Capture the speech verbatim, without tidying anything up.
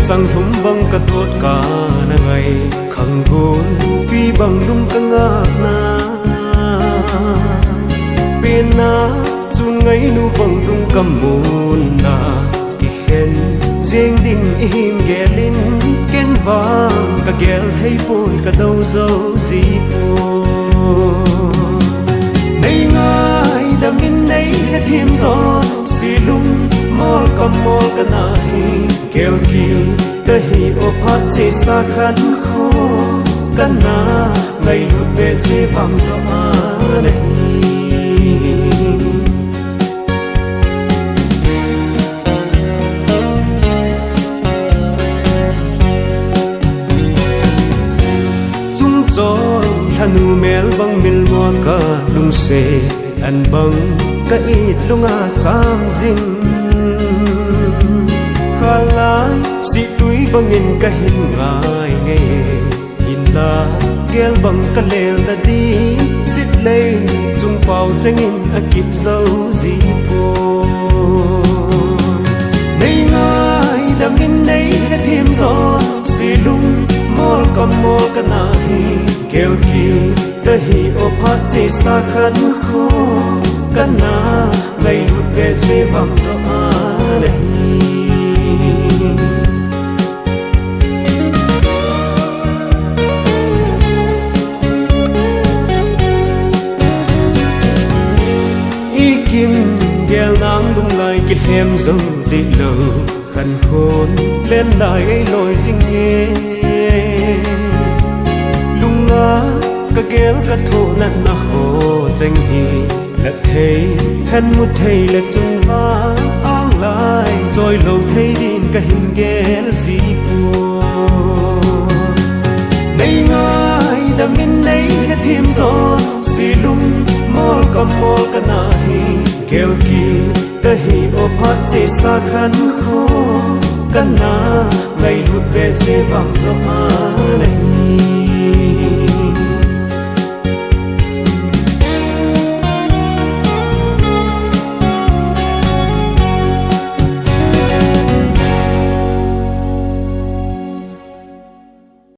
Sang thum bang ka thot ka na ngai, khang gon pi bang lung ka ngak na. Pen na chun ngai nu bang lung ka mun na. Kikhen jeng ding i him gelin, ken vang ka gel thei pon ka do zo ji pon. Nei ngaidam in nei hethem zo, si lung mol ka mol ka na hi. Gel ki ta hi o phat che sa khan kho, ka na ngailut be je vang zo a na hi. Chung chon thanu mel bang mil mua ka lungse, an bang ka it lunga chang jing. Khalai si tui bangin ka hin ngai nge. Hinla gel bang ka lel na di, sit lei chung pau chengin a kip zo ji pon. Nei ngaidam in nei hethem zo, si lung mol ka mol ka na hi. Gel ki ta hi o phat che sa khan kho, ka na ngailut be je vang zo a na hi. I kim gel nang lunglai kilhem zo di lo, khan khon len lai ei loi jing e. Lunga ka gel ka tho na na ho cheng hi. Na thei, hen mu thei le chung va, ang lai, choi lo thei din ka hin gel ji pon. Nei ngaidam in nei hethem zo, si lung mol ka mol ka na hi. Gel ki ta hi o phat che sa khan kho, ka na ngailut be je vang zo a na hi.